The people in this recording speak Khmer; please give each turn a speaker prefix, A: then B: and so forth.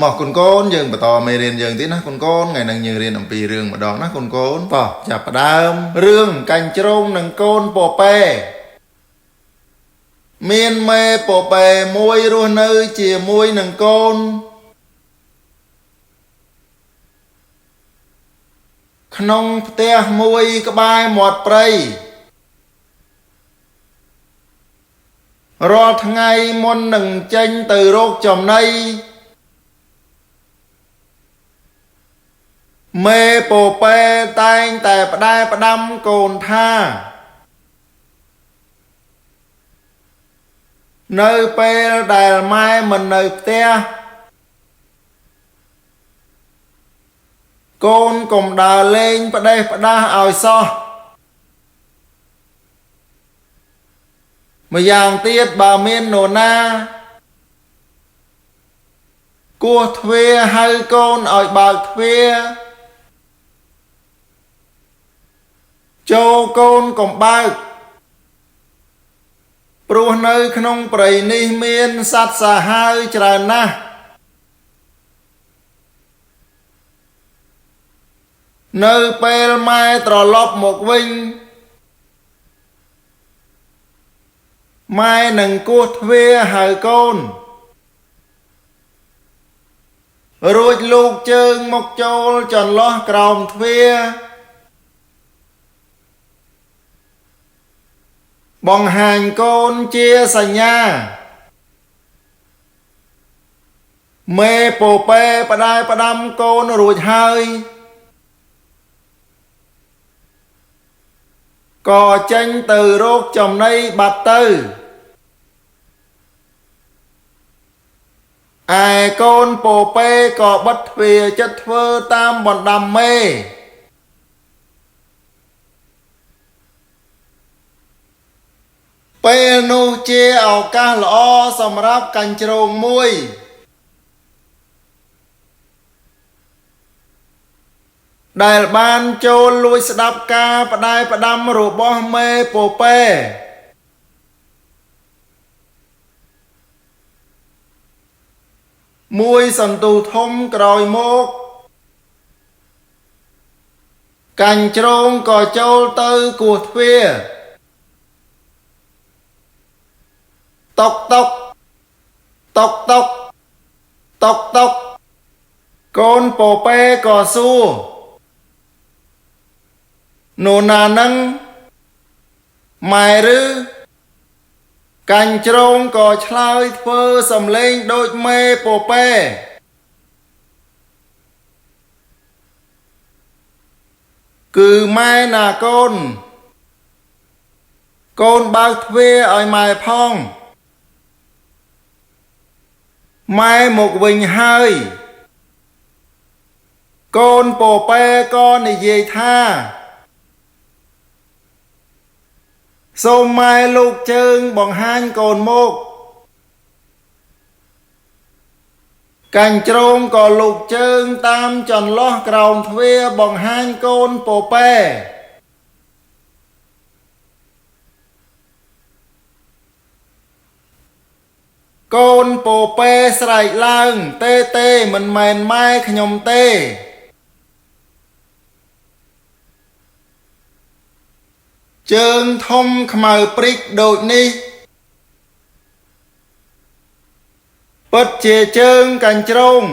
A: មកកូនកូនយើងបន្តមេរៀនយើងទៀតណាកូនកូនថ្ងៃនេះយើងរៀនអំពីរឿងម្ដងណាកូនកូនតោះចាប់ផ្ដើមរឿងកាញ់ជ្រងនិងកូនពពែមានមេពពែមួយរស់នៅជាមួយនឹងកូនក្នុងផ្ទះមួយក្បែរមាត់ព្រៃរាល់ថ្ងៃមុននឹងចេញទៅរកចំណីមេពពែតែងតែផ្ដែផ្ដាំកូនថានៅពេលដែលម៉ែមិននៅផ្ទះកូនកុំដើរលេងផ្ដេសផ្ដាសឲ្យសោះម្យ៉ាងទៀតបើមាននរណាគោះទ្វារហៅកូនឲ្យបើកទ្វារចូលកូនកុំបើកព្រោះនៅក្នុងព្រៃនេះមានសត្វសាហាវច្រើនណាស់នៅពេលម៉ែត្រឡប់មកវិញម៉ែនឹងគោះទ្វារហៅកូនរួចលូកជើងមកចូលចន្លោះក្រោមទ្វារបង្ហាញកូនជាសញ្ញាមេពពែផ្ដែផ្ដាំកូនរួចហើយក៏ចេញទៅរកចំណីបាត់ទៅឯកូនពពែក៏បិទទ្វារចិត្តធ្វើតាមបណ្ដាំមេពេលនោះជាឱកាសល្អសម្រាប់កាញ់ជ្រងមួយដែលបានចូលលួចស្ដាប់ការផ្ដែផ្ដាំរបស់មេពពែមួយសន្ទុះធំក្រោយមកកាញ់ជ្រងក៏ចូលទៅគោះទ្វារតុកតុកតុកតុកតុកតុកកូនពពែក៏សួរនរណានឹងម៉ែឬកាញ់ជ្រងក៏ឆ្លើយធ្វើសំឡេងដូចមេពពែគឺម៉ែណាកូនកូនបើកទ្វារឲ្យម៉ែផងម៉ែមកវិញហើយកូនពពែក៏និយាយថាសូមម៉ែលោកជើងបង្ហាញកូនមកកាញ់ជ្រងក៏លោកជើងតាមចន្លោះក្រោមទ្វារបង្ហាញកូនពពែកូនពពែស្រែកឡើងទេទេមិនមែនម៉ែខ្ញុំទេជើងធំខ្មៅព្រិចដូចនេះពិតជាជើងកាញ់ជ្រង